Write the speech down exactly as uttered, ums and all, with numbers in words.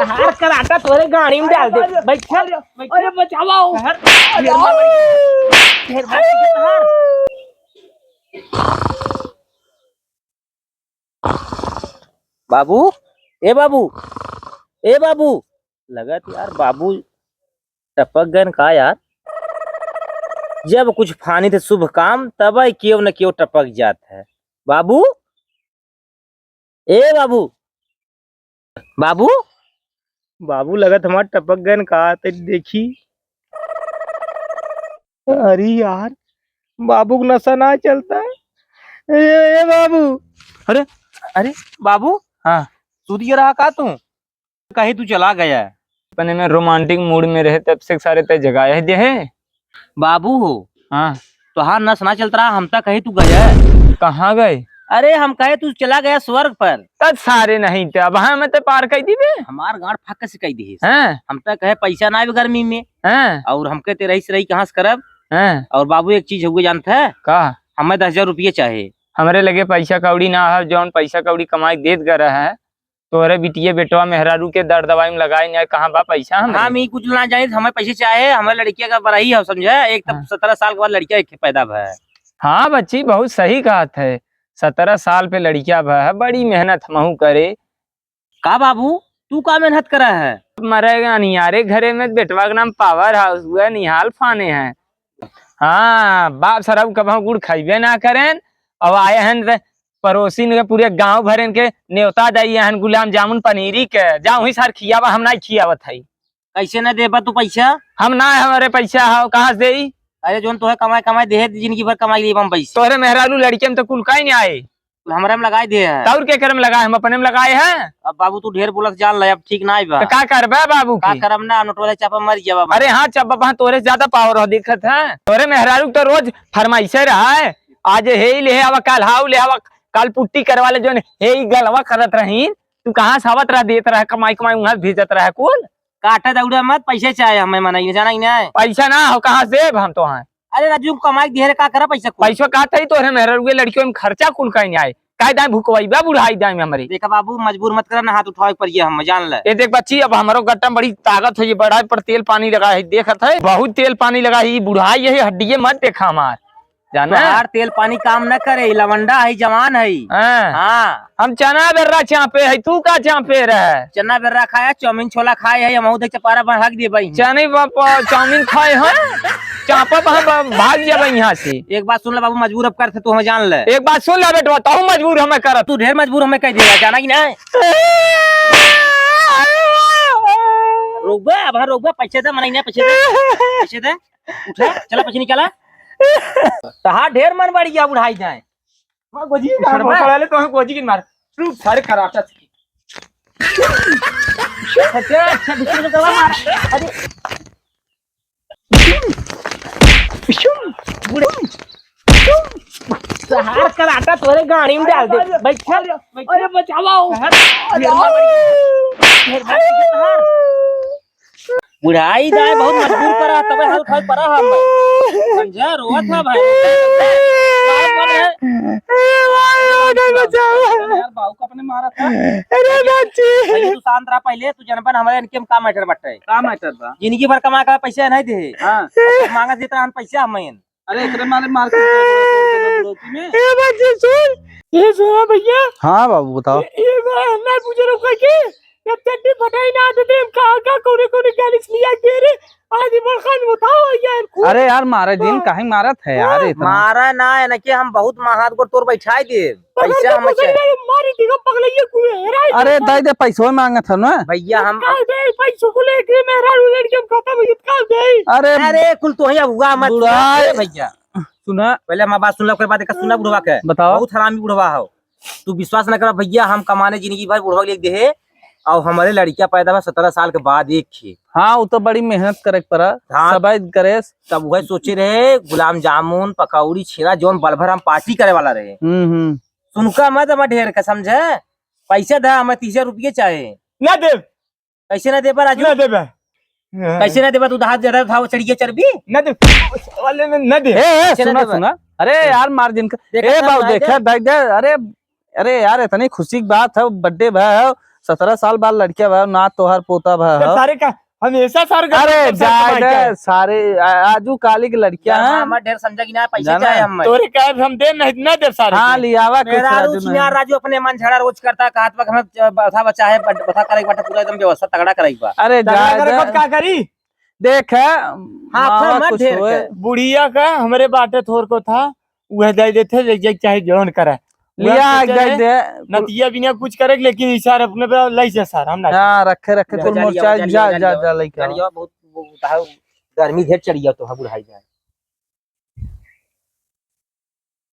हार कराटा तोरे गाड़ी में डाल दे। बैठ, बैठ। अरे बचाओ। हार, ढेर मार, ढेर मार, हार। बाबू, ए बाबू, ए बाबू, लगत यार बाबू टपक गए का यार? जब कुछ फानी थे शुभ काम, तब केव न केव टपक जात है। बाबू, ए बाबू, बाबू, बाबू लगत हमार टपक गए का? ते देखी। अरे यार, बाबू को नशा ना चलता है। ए, ए बाबू, अरे, अरे बाबू, हाँ। सूतिया रहा का तू? कहीं तू चला गया है? अपने में romantic mood में रहे, तब से सारे तय जगाए है जे है। बाबू हो। हाँ। तोहार नस ना चलत रहा, हम तक कहे तू गया। कहाँ गए? अरे हम कहे तू चला गया स्वर्ग पर। तब सारे नहीं थे, अब हाँ मैं तो पार कर दी बे। हमार गांड फक से कह दी। हाँ। हम तक कहे पैसा ना आवे गर्मी में। हाँ। और हमके ते रही से रही कहाँ से करब? हाँ। और बाबू एक चीज हुए जानत है? का? हमें दस हजार रुपये चाहे। हमरे लगे पैसा कौड़ी ना है, जौन पैसा कौड़ी कमाई देत ग रहा है, तोहरे बिटिये बेटवा मेहरारू के दर्द दवाई में लगाए ना, कहाँ बा पैसा हमरे? हम ई कुछ ना जानित, हमें पैसे चाहे, हमें लड़किया का बरही है, समझे? एक तब हाँ। सत्रह साल के बाद लड़किया एक पैदा भा है। हाँ बच्ची, बहुत सही कहत है, सत्रह साल पे लड़किया भा है, बड़ी मेहनत हमहू करे। का बाबू, तू का मेहनत करा है? मरे अनियारे घरे में बेटवा के नाम power house हुआ, निहाल फाने हैं। हाँ, बाप सरऊ कबहूँ गुड़ खइबे ना करेन। अब आए हन त पड़ोसिन के पूरे गाँव भरेन के नेवता दई हन गुलाब जामुन पनीरी के। जा वहीं सार खियावा, हम नाहीं खियावत हई। कैसे न देबा तू पैसा? हम ना, हमरे पैसा हो, कहाँ से देई? अरे जोन तोहे कमाए कमाए देहे, जिंदगी भर कमाई लेबा हम पैसा। तोहरे मेहरारू लड़के में तो कुल काई नहीं आए। तू हमरा में लगाई दे है। तौर के करे में लगाए, हम अपने में लगाए हैं। अब बाबू तू ढेर बोलत जान ले, अब ठीक ना बा। तो का करबे बाबू का की? करब ना, नोट वाला चापा मर जाबा। अरे हाँ, चापा हाँ, तोरे से ज्यादा power हो दिखत है। तोरे मेहरारू तो रोज फरमाइशे रहा है, आज हे ही ले आवा, कल हाउ ले आवा, कल पुट्टी करवा ले, जोन हे ही गलवा करत रही। तू कहाँ से आवत रहा, देत रहा, कमाई कमाई वहाँ भेजत रहा कुल। काटा दौड़ा मत, पैसे चाहे हमें, मना ही जाना ही नहीं। पैसा ना हो, कहाँ से देब हम तो हाँ? अरे राजू, कमाई दिहे रे, का करा पैसा कुल? पैसा का थई तोहरे मेहररुए लड़कियों में खर्चा कुल कहीं आए। काहे दाएं भुकवइबा बुढ़ाई दाएं में हमरे। देखा बाबू, मजबूर मत करा ना, हाथ उठावे के पड़िए हम, जान ले। ए देख बच्ची, अब हमरो गट्टा में बड़ी ताकत है, ये बढ़ाई पर तेल पानी लगा है, देखत है, बहुत तेल पानी लगा है, ये बुढ़ाई यही हड्डिये मत देखा हमार, जाना? तोहार तेल पानी काम न करे, ई लवंडा है, जवान है। हाँ। हाँ। हम चना बेर्रा चापे है, तू का चापे रहे? चना बेर्रा खाया, चाउमीन छोला खाए है, हमहू देख चपारा बन हक दे भाई। चने बापा, चाउमीन खाए हैं, चापा बा-, बा-, भाग जाबे यहाँ से। एक बात सुन ले बाबू, मजबूर अब करत है तू, हमें जान ले। एक बात सुन ले बेटवा, तहू मजबूर हमें करत। तू ढेर मजबूर हमें कह देगा, जाना कि नहीं? रोकबे, अब हाँ रोकबे, पैसे दे, मना ही नहीं, पैसे दे, पैसे दे, उठा, चला पैसे निकाला। तहार ढेर मन बढ़ गया, बुढ़ाई जाए। माँ गोजी की मार, छोड़बा? पकड़ा ले तो हम गोजी की मार। तू सारे कराटा सीखी। अच्छा, अच्छा, बिस्कुट का मार। अरे। बिशुम, बुढ़े। तहार कराटा तोरे गाड़ी में डाल दे। बैठ, बैठ। अरे, बचाओ। तहार अरे, मेहरबानी, मेहरबानी तहार। बुढ़ाई जाए बहुत मजबूर करा, तबे हल खाए परा हम। समझा, रोवत है भाई। यार, बाऊ का अपने मारा था। अरे बाची। पहले तू शांत रहा, पहले तू जनबन हमारे इनके में का matter बटे। का matter बा? जिंदगी भर कमा के पैसे नहीं दे। हाँ। मांगा देता हम पैसा हमें। अरे एकरे मारे मार के बुढ़ौती में। ए बाची सुन, ये सुना भैया। हाँ बाबू बताओ। ये, ये ना पूछ रहा हूँ कि जब चड्डी फटाई ना आते थे, हम कहाँ का कोने कोने गाली से लिया के रे, आज इमरान खान बताओ यार, खूब अरे यार, मारे जिन हाँ। काहे मारत है यार हाँ। इतना? मारा ना है ना कि हम बहुत मा-, हाथ गोड़ तोड़ बैठाई दे। पकड़ पैसा के हम पकड़ चाहे। ले, मारी दिखा पगलैया को, हेराई अरे दे। दे दे, पैसो मांगत है ना। भैया हम का दे, पैसों को लेके मेरा रिलेशन खत्म हो गया, का दे? अरे अरे कुल तो ही अब हुआ मत बुढ़ा। अरे भैया। सुना। पहले हमार बात सुन ला, ओकर बाद एक सुना बुढ़वा के। बताओ। बहुत हरामी बुढ़वा हो। तू विश्वास ना करा भैया, हम कमाने जिंदगी भर बुढ़वा के लेके देहे, और हमारे लड़किया पैदा भा सत्रह साल के बाद एक खे। हाँ, वो तो बड़ी मेहनत करे के पड़ा, हाँ। सबाई करे। तब वह सोचे रहे, गुलाब जामुन, पकौड़ी, छेना, जौन बल भर हम party करे वाला रहे। हम्म, हम्म। सुनका मत हमार ढेर का, समझे? पैसे दा, हमें तीस हजार रुपये चाहे। ना दे। कैसे ना देबा राजू? ना देबे। कैसे ना देबा? तू तो हाथ ज्यादा उठाओ, चढ़िए चर्बी। ना दे। वाले ने ना दे। ए, ए, कैसे ना सुना, देबा? सुना। अरे हाँ। यार, मार जिनका। देखा ए, था बाबू, भाई देखा, देख। देख, देख, अरे, अरे यार, इतनी खुशी की बात है, birthday भाई है, सत्रह साल बाद लड़किया भा, ना तोहार पोता भा तो हो। सारे का हमेशा सारे का अरे, पैसा जाए कमाई दे, का। सारे आ-, आजू काली के लड़किया डरमा हैं। मत, ढेर समझा कि ना, पैसे जाना चाहे है। हम। तोरे का हम दे नहीं, ना दे सारे हाँ, के। लियावा कुछ मेरा राजू राजू चिन्हार नहीं। राजू अपने मन झगड़ा रोज करता, कहत बा कि हम बता बचा है, बत-, बता करे के बाटे, पूरा एकदम व्यवस्था तगड़ा करे के बा। अरे, तगड़ा जाए करे दे। कब का करी? देख, हाँ, मावा फिर मत कुछ ढेर होए। कर। बुढ़िया का हमरे बाटे थोर को था, वह दे देते, ले जाए चाहे जौन करे। लिया, वह कुछ दे करे, दे। नतिया बिना कुछ करे, लेकिन इशारा अपने पे लई से सार, हम ना। हाँ, रखे, रखे, जा, कुल जा, मोर्चा, लिया, जा, जा, जा, लिया, जा, लइका। जा, लिया, बहुत, बहुत, बहुत गर्मी ढेर चढ़िया तो है बुढ़ाई जाए।